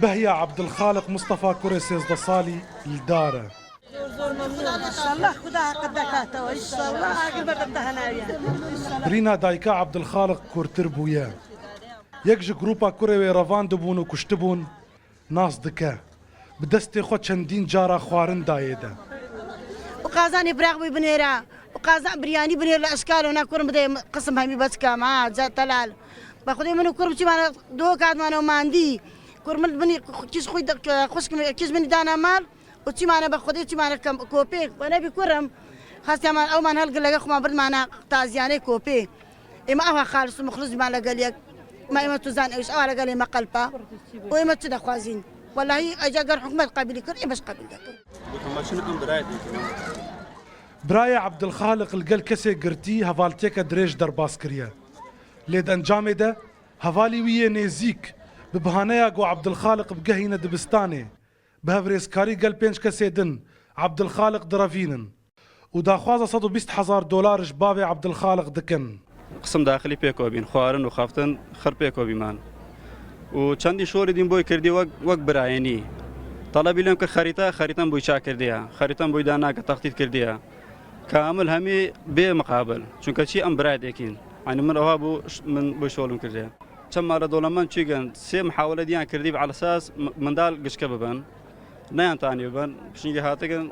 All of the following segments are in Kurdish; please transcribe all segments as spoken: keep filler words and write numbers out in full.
Behiya Ebdilxaliq Mistefa kurê sêzdeh salî li dar e. İnşallah Xuda hakkı dekatava. İnşallah agir bebe daha naviye. Birîna dayika Ebdilxaliq kurtir bûye. Yek ji grupa kurê wê revandibûn û kuştibûn nas dike. Bi destê xwe çendîn cara xwarin dayê de. û qazanê biraq wî binêre û qazan biryani binêre li eşkal ona kurim bidê qisim hemî beçika ma ca telal. Be xudê min û kurim çîmane doh katmane û mandî. Kur min binî kîj xwî kîj min dana mal û çîmane be xudê çîmane kopê we nebî kurim. Xastiyaman ewman hel gilege xuma birdmane taziyanê kopê. Ême ewa xalis û muxlis man legel yek. Ma ême tu zan ew ji ewa legel ême qelpa. Û ême çi dexwazîn? Wellahî eca ger hikûmet qebîlî kir, ême ji qebîl dekin. Birayê Ebdilxaliq li gel kesê girtî hevaltiyeke dirêj derbas kiriye. Lê di encamê de hevalî wî yê nêzîk bi bahaneya ku Ebdilxaliq bigehîne dibistanê, bi hevrêzkarî gel pênc kesê din Ebdilxaliq direvînin û daxwaza sed û bîst hezar dolar ji bavê Ebdilxaliq dikin. Qisim daxilî pêk bîn, xwarin û xaftin xir pêk bîman. Û çendî şorî dîn boy kirdî wek, wek birayênî. Telebî lêm kir xerîta, xerîtan boy ça kirdiye. Xerîtan boy da nake, textît kirdiye. Kamil hemî bê miqabil. Çunke çi em birayê dêkîn. Yanî min ewa bû, min boy şolim kirdiye. Çend mala dewlemend çî gen, sê mihawele diyan kirdî bi esas m-, mindal gişke bibin. Neyan tanî bibin, pişingî hatikin,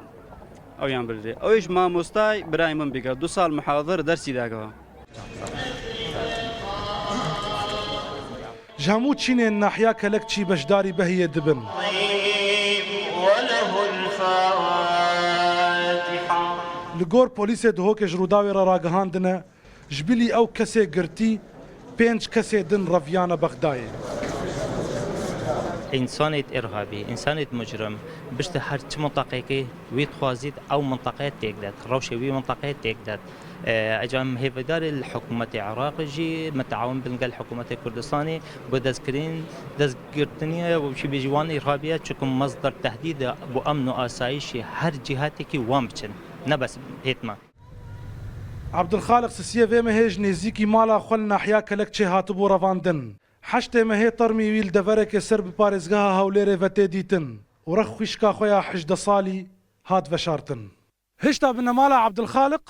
ew yan birdî. Ew îş mamostay birayê min bîke, du sal muhadir dersî dake. Ji hemû çînên nahiya Kelekçî beşdarî behiyê dibin. Li gor polîsê Duhokê ji Rûdawê re ragihandine, ji bilî ew kesê girtî pênc kesê din reviyane Bexdayê. Însanêt îrhabî, însanêt mucrim, bişte her çi mintaqekê wî dixwazît, ew mintaqe têk det, rewşê wî mintaqe têk det. E, eca em hêvidarê li hikûmetê Iraqê jî, mitewin bin gel hikûmetê Kurdistanê, bo destkirin, destgirtiniye û çi bêjî wan îrhabî ye, çiku mesder tehdîd e bo emn û asayîşê her cîhatêkî wan biçin, ne bes hêt me. Ebdilxaliq sisiyê vê mehê ji nêzîkî mala xwe li nahiya Kelekçê hatibû revandin. Heştê mehê termî wî li deverekê ser bi parêzgeha Hewlêrê ve tê dîtin û rex xwişka xwe ya hejdeh salî hat veşartin. Hişta binemala Ebdilxaliq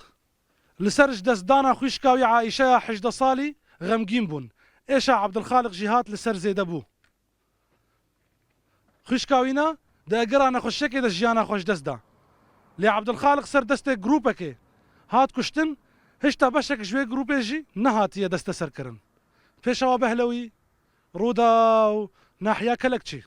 li ser ji destdana xwişka wî Aîşeya hejdeh salî xemgîn bûn. Êşa Ebdilxaliq jî hat li ser zêde bû. Xwişka wîna di egera nexweşiyekê de jiyana xwe ji dest da. Lê Ebdilxaliq ser destê grûpekê hat kuştin, hişta beşek ji wê grûpê jî nehatiye desteserkirin. Pêşewa Behlewî, Rûdaw, nahiya Kelekçî.